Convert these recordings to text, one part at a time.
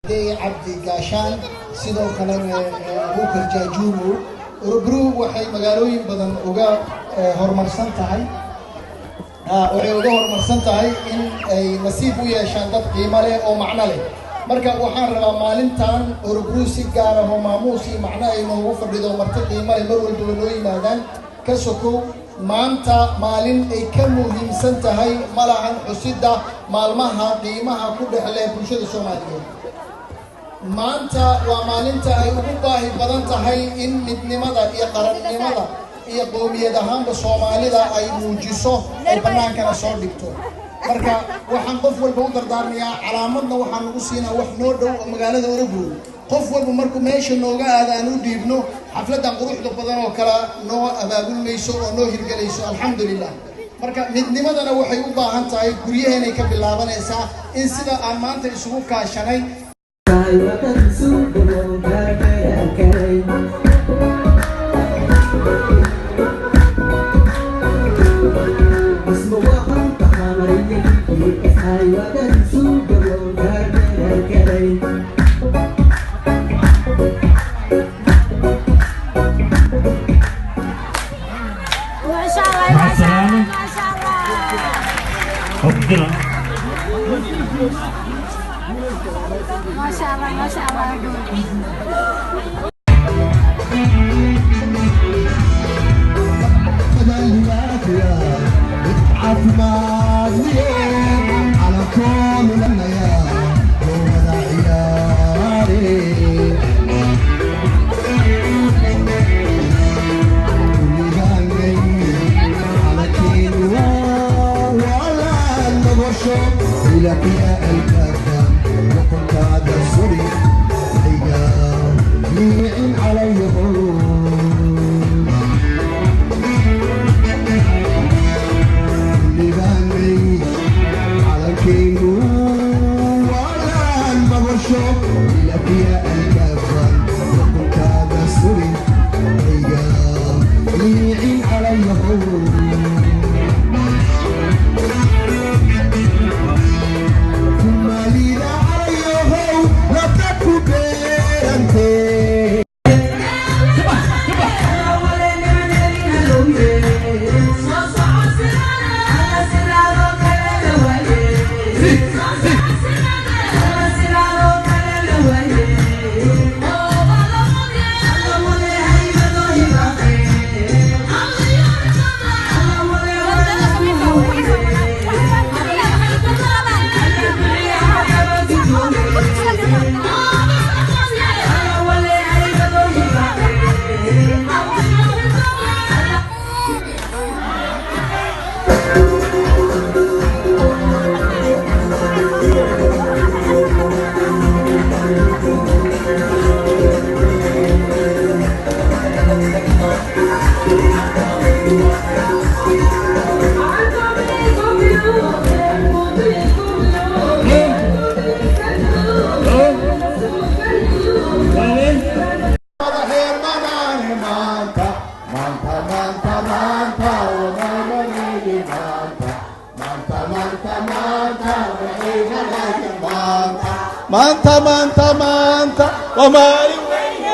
Cabdi Gaashaan, sidoo kalena Abuukar Jaajuumow. Örebro waxay magaalooyin badan uga horumarsan tahay, waxay uga horumarsan tahay in ay nasiib u yeeshaan dad qiimo leh oo macno leh. Marka waxaan rabaa maalintan Örebro si gaar ah oo maamuus iyo macno ay noogu fadhido, marti qiimo leh mar walbaba noo yimaadaan ka sokow, maanta maalin ay ka muhiimsan tahay malahan xusidda maalmaha qiimaha ku dhex leh bulshada Soomaaliyeed. Maanta waa maalinta ay ugu baahi badan tahay in midnimada iyo qarannimada iyo qowmiyad ahaanba Soomaalida ay muujiso, ay bannaankana soo dhigto. Marka waxaan qof walba u dardaarmayaa, calaamadna waxaan nagu siinaa wax noo dhow oo magaalada Örebro, qof walba markuu meesha nooga aada aan u dhiibno. Xafladdan quruxda badan oo kale noo abaabulmayso oo noo hirgelayso, alxamdulilah. Marka midnimadana waxay u baahan tahay guryaheenay ka bilaabanaysaa, in sida aan maanta isugu kaashanay. ما شاء الله. مع ما شاء الله. السلامة. ما شاء الله. أبدنا. ما شاء الله، ما شاء الله. Maanta, maanta, maanta waa maalin weyne.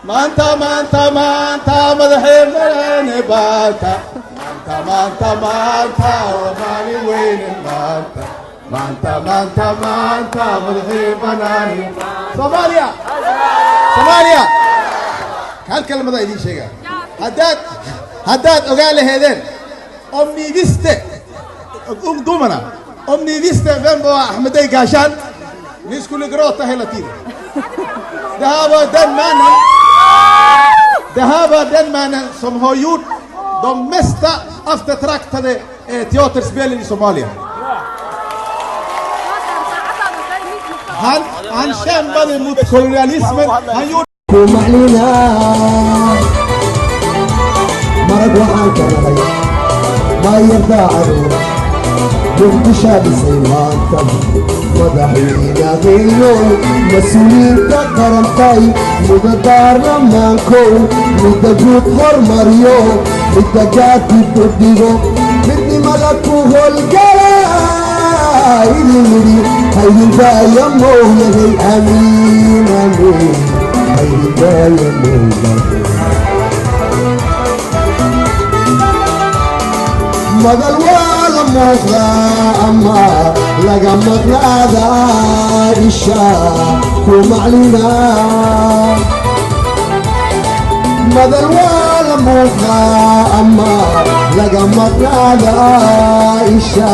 Maanta, maanta, maanta madaxee madaxeene maanta, maanta, maanta, maanta waa maalin weyne. Maanta, maanta, maanta, maanta madaxee banaane. Soomaaliya, Soomaaliya, hal kelmadaa idiin sheegaa. Haddaad ogaan laheedeen, om ni visste, ungdomarna, om ni visste vem var Ahmedey Gaashaan, ni skulle gråta hela tiden. Det här var den mannen, det här var den mannen som har gjort de mesta eftertraktade teaterspelen i Somalia. Han kämpade mot kolonialismen, han gjorde Kumaclinaa marag waxaan ka nalay maayar daacado Muqdishaa dhisay. Maanta madaxweynadeeyo mas-uuliyiinta qarantay, mida baarlamaankow, midda guud hormariyo, midda gaadib u dhigo, midnimada ku howlgala. Idin yidhi haydindaaya mowlahay. Amiin, amiin, haydindaaya mowlahay. Madal waa la muuqdaa ama laga maqnaadaa, isha ku maclinaa. Madal waa la muuqdaa ama laga maqnaadaa, isha.